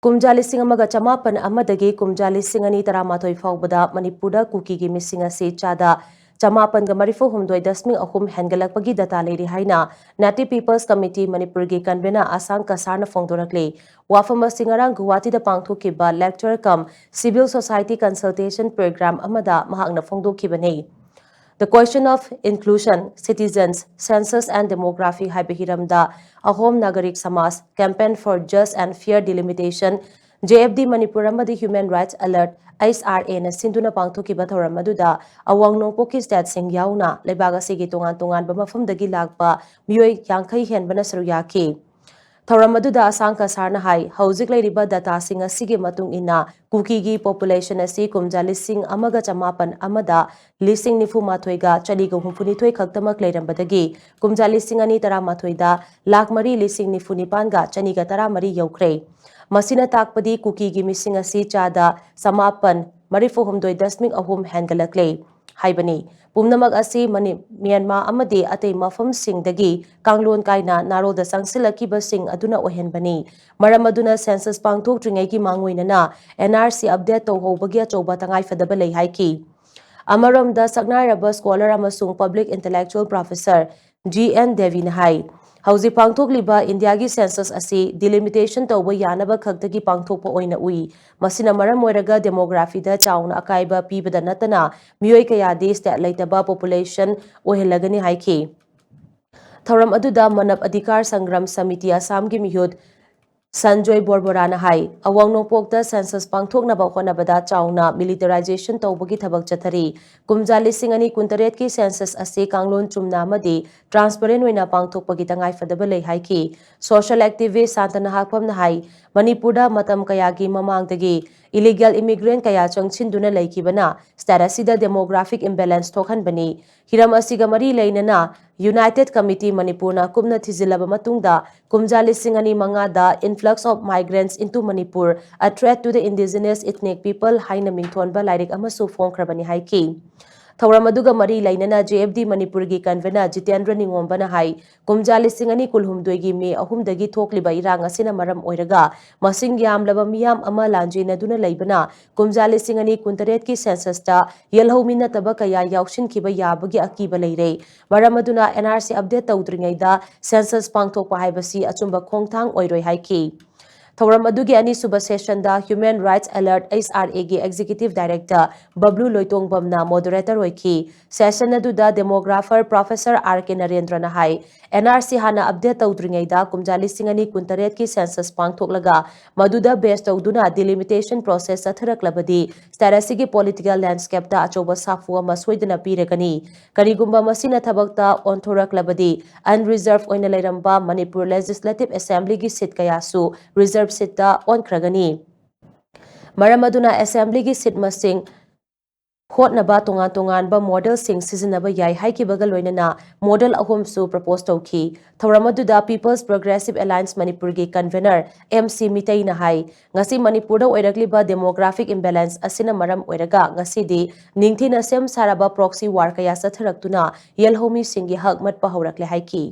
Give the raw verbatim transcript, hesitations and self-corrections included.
ꯀꯨꯝꯖꯥ ꯂꯤꯁꯤꯡ ꯑꯃꯒ ꯆꯃꯥꯄꯟ ꯑꯃꯗꯒꯤ ꯀꯨꯝꯖꯥ ꯂꯤꯁꯤꯡ ꯑꯅꯤ ꯇꯔꯥꯃꯥꯊꯣꯏ ꯐꯥꯎꯕꯗ ꯃꯅꯤꯄꯨꯔꯗ ꯀꯨꯀꯤꯒꯤ ꯃꯤꯁꯤꯡ ꯑꯁꯤ ꯆꯥꯗ ꯆꯃꯥꯄꯟꯒ ꯃꯔꯤꯐꯨ ꯍꯨꯝꯗꯣꯏ ꯗꯁꯃꯤꯛ ꯑꯍꯨꯝ ꯍꯦꯟꯒꯠꯂꯛꯄꯒꯤ ꯗꯇꯥ ꯂꯩꯔꯤ ꯍꯥꯏꯅ Native People's Committee ꯃꯅꯤꯄꯨꯔꯒꯤ convener ꯑꯁꯥꯡ ꯀꯁꯥꯔꯅ ꯐꯣꯡꯗꯣꯔꯛꯂꯤ꯫ ꯋꯥꯐꯝ ꯑꯁꯤ ꯉꯔꯥꯡ ꯒꯨꯋꯥꯍꯥꯇꯤꯗ ꯄꯥꯡꯊꯣꯛꯈꯤꯕ lecture cum civil society consultation program ꯑꯃꯗ ꯃꯍꯥꯛꯅ ꯐꯣꯡꯗꯣꯛꯈꯤꯕꯅꯤ꯫ The Question of Inclusion, Citizens, Census and Demography ꯍꯥꯏꯕ ꯍꯤꯔꯝꯗ ꯑꯍꯣꯝ ꯅꯥꯒꯔꯤꯛ ꯁꯃꯥꯖ, Campaign for Just and Fair Delimitation, J F D Manipur ꯑꯃꯗꯤ Human Rights Alert, H R A ꯅ ꯁꯤꯟꯗꯨꯅ ꯄꯥꯡꯊꯣꯛꯈꯤꯕ ꯊꯧꯔꯝ ꯑꯗꯨꯗ ꯑꯋꯥꯡ ꯅꯣꯡꯄꯣꯛꯀꯤ stateꯁꯤꯡ ꯌꯥꯎꯅ ꯂꯩꯕꯥꯛ ꯑꯁꯤꯒꯤ ꯇꯣꯉꯥꯟ ꯇꯣꯉꯥꯟꯕ ꯃꯐꯝꯗꯒꯤ ꯂꯥꯛꯄ ꯃꯤꯑꯣꯏ ꯌꯥꯡꯈꯩ ꯍꯦꯟꯕꯅ ꯁꯔꯨꯛ ꯌꯥꯈꯤ꯫ ꯊꯧꯔꯝ ꯑꯗꯨꯗ ꯑꯁꯥꯡ ꯀꯁꯥꯔꯅ ꯍꯥꯏ, ꯍꯧꯖꯤꯛ ꯂꯩꯔꯤꯕ dataꯁꯤꯡ ꯑꯁꯤꯒꯤ ꯃꯇꯨꯡ ꯏꯟꯅ ꯀꯨꯀꯤꯒꯤ populationꯅ ꯑꯁꯤ ꯀꯨꯝꯖꯥ ꯂꯤꯁꯤꯡ ꯑꯃꯒ ꯆꯃꯥꯄꯟ ꯑꯃꯗ ꯂꯤꯁꯤꯡ ꯅꯤꯐꯨ ꯃꯥꯊꯣꯏꯒ ꯆꯅꯤꯒ ꯍꯨꯝꯐꯨ ꯅꯤꯊꯣꯏ ꯈꯛꯇꯃꯛ ꯂꯩꯔꯝꯕꯗꯒꯤ ꯀꯨꯝꯖꯥ ꯂꯤꯁꯤꯡ ꯑꯅꯤ ꯇꯔꯥꯃꯥꯊꯣꯏꯗ ꯂꯥꯈ ꯃꯔꯤ ꯂꯤꯁꯤꯡ ꯅꯤꯐꯨ ꯅꯤꯄꯥꯟꯒ ꯆꯅꯤꯒ ꯇꯔꯥ ꯃꯔꯤ ꯌꯧꯈ꯭ꯔꯦ꯫ ꯃꯁꯤꯅ ꯇꯥꯛꯄꯗꯤ ꯀꯨꯀꯤꯒꯤ ꯃꯤꯁꯤꯡ ꯑꯁꯤ ꯆꯥꯗ ꯆꯃꯥꯄꯟ ꯃꯔꯤꯐꯨ ꯍꯨꯝꯗꯣꯏ ꯗꯁꯃꯤꯛ ꯑꯍꯨꯝ ꯍꯦꯟꯒꯠꯂꯛꯂꯦ ꯍꯥꯏꯕꯅꯤ꯫ ꯄꯨꯝꯅꯃꯛ ꯑꯁꯤ ꯃꯅꯤ-, ꯃ꯭ꯌꯥꯟꯃꯥꯔ ꯑꯃꯗꯤ ꯑꯇꯩ ꯃꯐꯝꯁꯤꯡꯗꯒꯤ ꯀꯥꯡꯂꯣꯟ ꯀꯥꯏꯅ ꯅꯥꯔꯣꯜꯗ ꯆꯪꯁꯤꯜꯂꯛꯈꯤꯕꯁꯤꯡ ꯑꯗꯨꯅ ꯑꯣꯏꯍꯟꯕꯅꯤ꯫ ꯃꯔꯝ ꯑꯗꯨꯅ census ꯄꯥꯡꯊꯣꯛꯇ꯭ꯔꯤꯉꯩꯒꯤ ꯃꯥꯡꯑꯣꯏꯅꯅ N R C update ꯇꯧꯍꯧꯕꯒꯤ ꯑꯆꯧꯕ ꯇꯉꯥꯏꯐꯗꯕ ꯂꯩ ꯍꯥꯏꯈꯤ꯫ ꯑꯃꯔꯣꯝꯗ ꯁꯛꯅꯥꯏꯔꯕ scholar ꯑꯃꯁꯨꯡ public intellectual professor G N ꯗꯦꯕꯤꯅ ꯍꯥꯏ, ꯍꯧꯖꯤꯛ ꯄꯥꯡꯊꯣꯛꯂꯤꯕ ꯏꯟꯗꯤꯌꯥꯒꯤ census ꯑꯁꯤ delimitation ꯇꯧꯕ ꯌꯥꯅꯕ ꯈꯛꯇꯒꯤ ꯄꯥꯡꯊꯣꯛꯄ ꯑꯣꯏꯅ ꯎꯏ꯫ ꯃꯁꯤꯅ ꯃꯔꯝ ꯑꯣꯏꯔꯒ demographyꯗ ꯆꯥꯎꯅ ꯑꯀꯥꯏꯕ ꯄꯤꯕꯗ ꯅꯠꯇꯅ ꯃꯤꯑꯣꯏ ꯀꯌꯥꯗꯤ state ꯂꯩꯇꯕ population ꯑꯣꯏꯍꯜꯂꯒꯅꯤ ꯍꯥꯏꯈꯤ꯫ ꯊꯧꯔꯝ ꯑꯗꯨꯗ ꯃꯅꯕ ꯑꯙꯤꯀꯥꯔ ꯁꯪꯒ꯭ꯔꯥꯝ ꯁꯃꯤꯇꯤ ꯑꯁꯥꯝꯒꯤ ꯃꯤꯍꯨꯠ ꯁꯟꯖꯣꯏ ꯕꯣꯔꯕꯣꯔꯥꯅ ꯍꯥꯏ, ꯑꯋꯥꯡ ꯅꯣꯡꯄꯣꯛꯇ census ꯄꯥꯡꯊꯣꯛꯅꯕ ꯍꯣꯠꯅꯕꯗ ꯆꯥꯎꯅ militarization ꯇꯧꯕꯒꯤ ꯊꯕꯛ ꯆꯠꯊꯔꯤ꯫ ꯀꯨꯝꯖꯥ ꯂꯤꯁꯤꯡ ꯑꯅꯤ ꯀꯨꯟꯇꯔꯦꯠꯀꯤ census ꯑꯁꯤ ꯀꯥꯡꯂꯣꯟ ꯆꯨꯝꯅ ꯑꯃꯗꯤ transparent ꯑꯣꯏꯅ ꯄꯥꯡꯊꯣꯛꯄꯒꯤ ꯇꯉꯥꯏꯐꯗꯕ ꯂꯩ ꯍꯥꯏꯈꯤ꯫ Social activist ꯁꯥꯟꯇꯅ ꯍꯥꯛꯐꯝꯅ ꯍꯥꯏ, ꯃꯅꯤꯄꯨꯔꯗ ꯃꯇꯝ ꯀꯌꯥꯒꯤ ꯃꯃꯥꯡꯗꯒꯤ illegal immigrant ꯀꯌꯥ ꯆꯪꯁꯤꯟꯗꯨꯅ ꯂꯩꯈꯤꯕꯅ state ꯑꯁꯤꯗ demographic imbalance ꯊꯣꯛꯍꯟꯕꯅꯤ꯫ ꯍꯤꯔꯝ ꯑꯁꯤꯒ ꯃꯔꯤ ꯂꯩꯅꯅ United Committee ꯃꯅꯤꯄꯨꯔꯅ ꯀꯨꯞꯅ ꯊꯤꯖꯤꯜꯂꯕ ꯃꯇꯨꯡꯗ ꯀꯨꯝꯖꯥ ꯂꯤꯁꯤꯡ ꯑꯅꯤ ꯃꯉꯥꯗ Influx of Migrants into Manipur, A Threat to the Indigenous Ethnic People ꯍꯥꯏꯅ ꯃꯤꯡꯊꯣꯟꯕ ꯂꯥꯏꯔꯤꯛ ꯑꯃꯁꯨ ꯐꯣꯡꯈ꯭ꯔꯕꯅꯤ ꯍꯥꯏꯈꯤ꯫ ꯊꯧꯔꯝ ꯑꯗꯨꯒ ꯃꯔꯤ ꯂꯩꯅꯅ J F D ꯃꯅꯤꯄꯨꯔꯒꯤ convener ꯖꯤꯇꯦꯟꯗ꯭ꯔ ꯅꯤꯉꯣꯝꯕꯅ ꯍꯥꯏ, ꯀꯨꯝꯖꯥ ꯂꯤꯁꯤꯡ ꯑꯅꯤ ꯀꯨꯟꯍꯨꯝꯗꯣꯏꯒꯤ ꯃꯦ ꯑꯍꯨꯝꯗꯒꯤ ꯊꯣꯛꯂꯤꯕ ꯏꯔꯥꯡ ꯑꯁꯤꯅ ꯃꯔꯝ ꯑꯣꯏꯔꯒ ꯃꯁꯤꯡ ꯌꯥꯝꯂꯕ ꯃꯤꯌꯥꯝ ꯑꯃ ꯂꯥꯟꯖꯦꯟꯅꯗꯨꯅ ꯂꯩꯕꯅ ꯀꯨꯝꯖꯥ ꯂꯤꯁꯤꯡ ꯑꯅꯤ ꯀꯨꯟꯇꯔꯦꯠꯀꯤ censusꯇ ꯌꯦꯜꯍꯧꯃꯤ ꯅꯠꯇꯕ ꯀꯌꯥ ꯌꯥꯎꯁꯤꯟꯈꯤꯕ ꯌꯥꯕꯒꯤ ꯑꯀꯤꯕ ꯂꯩꯔꯦ꯫ ꯃꯔꯝ ꯑꯗꯨꯅ N R C update ꯇꯧꯗ꯭ꯔꯤꯉꯩꯗ census ꯄꯥꯡꯊꯣꯛꯄ ꯍꯥꯏꯕꯁꯤ ꯑꯆꯨꯝꯕ ꯈꯣꯡꯊꯥꯡ ꯑꯣꯏꯔꯣꯏ ꯍꯥꯏꯈꯤ꯫ ꯊꯧꯔꯝ ꯑꯗꯨꯒꯤ ꯑꯅꯤꯁꯨꯕ sessionꯗ Human Rights Alert H R Aꯒꯤ Executive Director ꯕꯕ꯭ꯂꯨ ꯂꯣꯏꯇꯣꯡꯕꯝꯅ moderator ꯑꯣꯏꯈꯤ꯫ Session ꯑꯗꯨꯗ demographer Professor R K ꯅꯔꯦꯟꯗ꯭ꯔꯅ ꯍꯥꯏ, N R C ꯍꯥꯟꯅ update ꯇꯧꯗ꯭ꯔꯤꯉꯩꯗ ꯀꯨꯝꯖꯥ ꯂꯤꯁꯤꯡ ꯑꯅꯤ ꯀꯨꯟꯇꯔꯦꯠꯀꯤ census ꯄꯥꯡꯊꯣꯛꯂꯒ ꯃꯗꯨꯗ base ꯇꯧꯗꯨꯅ delimitation process ꯆꯠꯊꯔꯛꯂꯕꯗꯤ state ꯑꯁꯤꯒꯤ political landscapeꯇ ꯑꯆꯧꯕ ꯁꯥꯐꯨ ꯑꯃ ꯁꯣꯏꯗꯅ ꯄꯤꯔꯒꯅꯤ꯫ ꯀꯔꯤꯒꯨꯝꯕ ꯃꯁꯤꯅ ꯊꯕꯛꯇ ꯑꯣꯟꯊꯣꯔꯛꯂꯕꯗꯤ unreserved ꯑꯣꯏꯅ ꯂꯩꯔꯝꯕ ꯃꯅꯤꯄꯨꯔ Legislative Assemblyꯒꯤ seat ꯀꯌꯥꯁꯨ reserved seatꯇ ꯑꯣꯟꯈ꯭ꯔꯒꯅꯤ꯫ ꯃꯔꯝ ꯑꯗꯨꯅ Assemblyꯒꯤ seat ꯃꯁꯤꯡ ꯍꯣꯠꯅꯕ ꯇꯣꯉꯥꯟ ꯇꯣꯉꯥꯟꯕ modelꯁꯤꯡ ꯁꯤꯖꯤꯟꯅꯕ ꯌꯥꯏ ꯍꯥꯏꯈꯤꯕꯒ ꯂꯣꯏꯅꯅ model ꯑꯍꯨꯝꯁꯨ propose ꯇꯧꯈꯤ꯫ ꯊꯧꯔꯝ ꯑꯗꯨꯗ People's Progressive Alliance ꯃꯅꯤꯄꯨꯔꯒꯤ convener M C ꯃꯤꯇꯩꯅ ꯍꯥꯏ, ꯉꯁꯤ ꯃꯅꯤꯄꯨꯔꯗ ꯑꯣꯏꯔꯛꯂꯤꯕ demographic imbalance ꯑꯁꯤꯅ ꯃꯔꯝ ꯑꯣꯏꯔꯒ ꯉꯁꯤꯗꯤ ꯅꯤꯡꯊꯤꯅ ꯁꯦꯝ ꯁꯥꯔꯕ proxy war ꯀꯌꯥ ꯆꯠꯊꯔꯛꯇꯨꯅ ꯌꯦꯜꯍꯧꯃꯤꯁꯤꯡꯒꯤ ꯍꯛ ꯃꯠꯄ ꯍꯧꯔꯛꯂꯦ ꯍꯥꯏꯈꯤ꯫